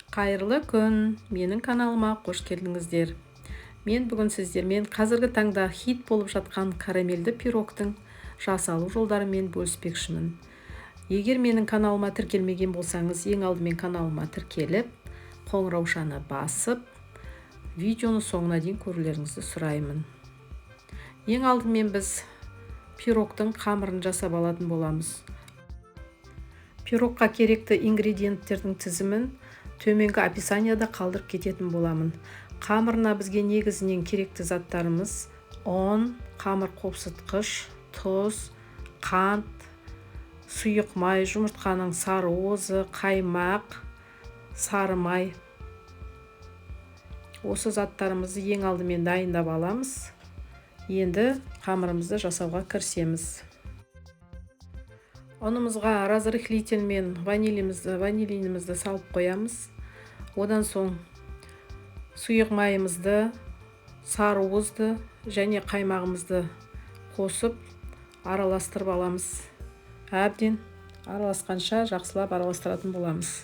Қайырлы күн, менің каналыма қош келдіңіздер. Мен бүгін сіздермен қазіргі таңда хит болып жатқан карамельді пирогтың жасалу жолдарымен бөліспекшімін. Егер менің каналыма тіркелмеген болсаңыз, ең алдымен каналыма тіркеліп, қоңыраушаны басып, видеоны соңына дейін көрулеріңізді сұраймын. Ең алдымен біз пирогтың қамырын жасап алатын боламыз. Пирогқа керекті ингредиенттердің тізімін төменгі описанияда қалдырып кететін боламын. Қамырына бізге негізінен керекті заттарымыз ұн, қамыр қопсытқыш, тұз, қант, сұйық май, жұмыртқаның сары уызы, қаймақ, сары май. Осы заттарымызды ең алдымен дайындап аламыз. Енді қамырымызды жасауға кірісеміз. Ұнымызға разрыхлитель мен ванилинімізді салып қоямыз. Одан соң сұйық майымызды, сары уызды және қаймағымызды қосып араластырып аламыз. Әбден араласқанша жақсылап араластыратын боламыз.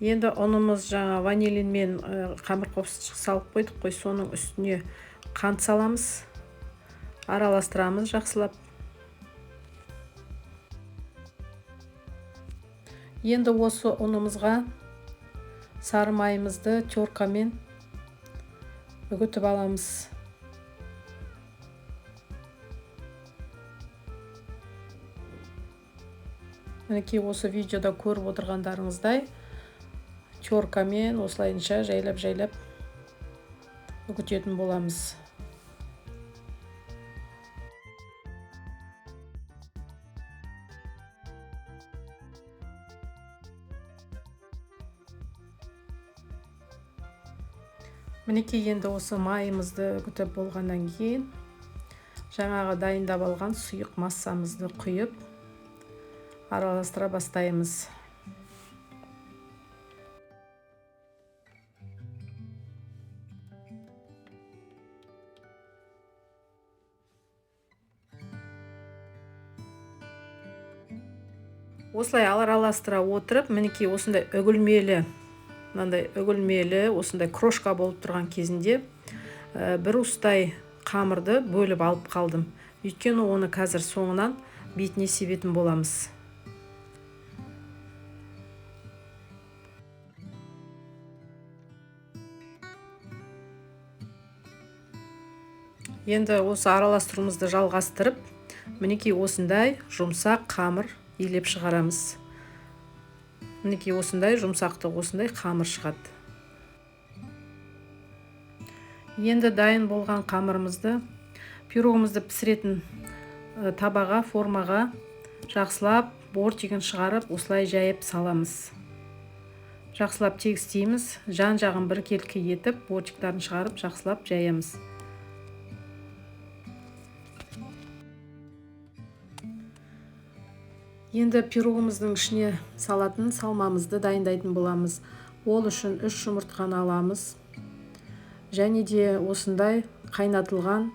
Енді ұнымыз жаңа ванилин мен қамыр қопсытқыш салып қойдық қой, соның үстіне қант саламыз, араластырамыз жақсылап. Енді осы ұнымызға сары майымызды теркамен үгітіп аламыз. Мінекей осы видеода көріп отырғандарыңыздай теркамен осылайынша жайлап-жайлап үгітетін боламыз. Мінекей енді осы майымызды үгітіп болғаннан кейін жаңағы дайындап алған сұйық массамызды құйып араластыра бастаймыз. Осылай араластыра отырып, мінекей осындай үгілмелі, мынандай үгілмелі, осындай крошка болып тұрған кезінде бір уыстай қамырды бөліп алып қалдым. Өйткені оны қазір соңынан бетіне себетін боламыз. Енді осы араластыруымызды жалғастырып, мінекей осындай жұмсақ қамыр илеп шығарамыз. Мінекей осындай жұмсақты, осындай қамыр шығады. Енді дайын болған қамырымызды пирогымызды пісіретін табаға, формаға жақсылап бортигін шығарып, осылай жайып саламыз. Жақсылап тегістейміз, жан-жағын біркелкі етіп, бортиктарын шығарып, жақсылап жаямыз. Енді пирогымыздың ішіне салатын салмамызды дайындайтын боламыз. Ол үшін 3 жұмыртқаны аламыз. Және де осындай қайнатылған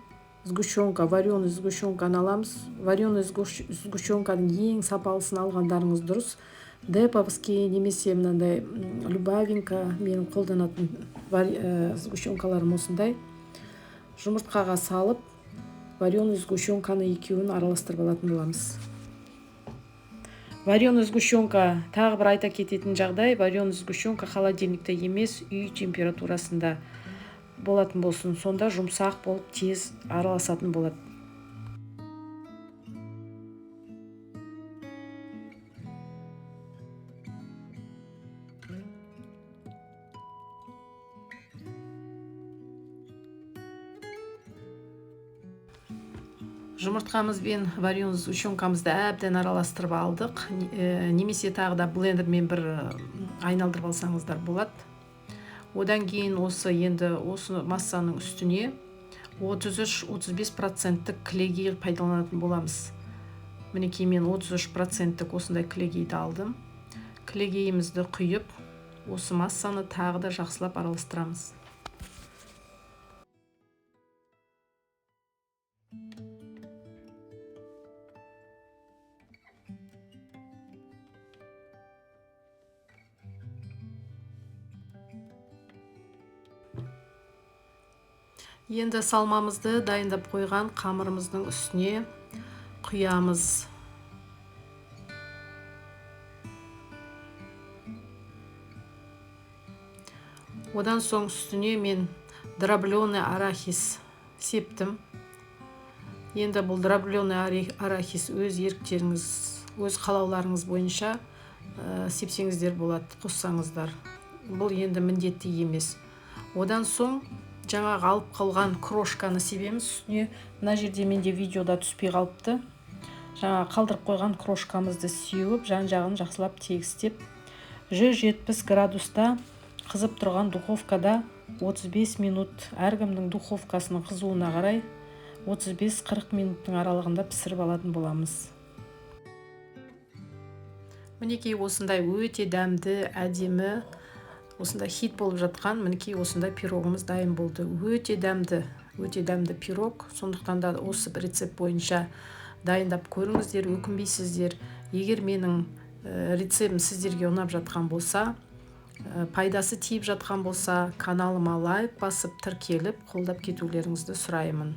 сгущенка, вареный сгущенканы аламыз. Вареный сгущенканың ең сапалысын алғандарыңыз дұрыс. Деповский немесе мынандай Любавинка, менің қолданатын сгущенкаларым осындай. Жұмыртқаға салып, вареный сгущенканы екеуін араластырып алатын боламыз. Вареный сгущенка, тағы бір айта кететін жағдай, вареный сгущенка холодильникте емес, үй температурасында болатын болсын, сонда жұмсақ болып тез араласатын болады. Жұмыртқамыз бен вареный сгущенкамызды әбден араластырып алдық. Немесе тағы да блендермен бір айналдырып алсаңыздар болады. Одан кейін енді осы массаның үстіне 33-35 проценттік кілегей пайдаланатын боламыз. Мінекей, мен 33%-тік осындай кілегейді алдым. Кілегейімізді құйып, осы массаны тағы да жақсылап араластырамыз. Енді салмамызды дайындап қойған қамырымыздың үстіне құямыз. Одан соң үстіне мен дробленый арахис септім. Енді бұл дробленый арахис өз еріктеріңіз, өз қалауларыңыз бойынша сепсеңіздер болады, қоссаңыздар. Бұл енді міндетті емес. Одан соң жаңағы алып қалған крошканы себеміз үстіне. Мына жерде менде видеода түспей қалыпты. Жаңа қалдырып қойған крошкамызды сеуіп, жан-жағын жақсылап тегістеп, 170 градуста қызып тұрған духовкада 35 минут, әркімнің духовкасының қызуына қарай 35-40 минуттың аралығында пісіріп алатын боламыз. Мінекей, осындай өте дәмді, әдемі, осындай хит болып жатқан, мінекей осындай пирогымыз дайын болды. Өте дәмді, өте дәмді пирог. Сондықтан да осы рецепт бойынша дайындап көріңіздер, өкінбейсіздер. Егер менің рецептім сіздерге ұнап жатқан болса, пайдасы тиіп жатқан болса, каналыма лайк басып, тіркеліп, қолдап кетулеріңізді сұраймын.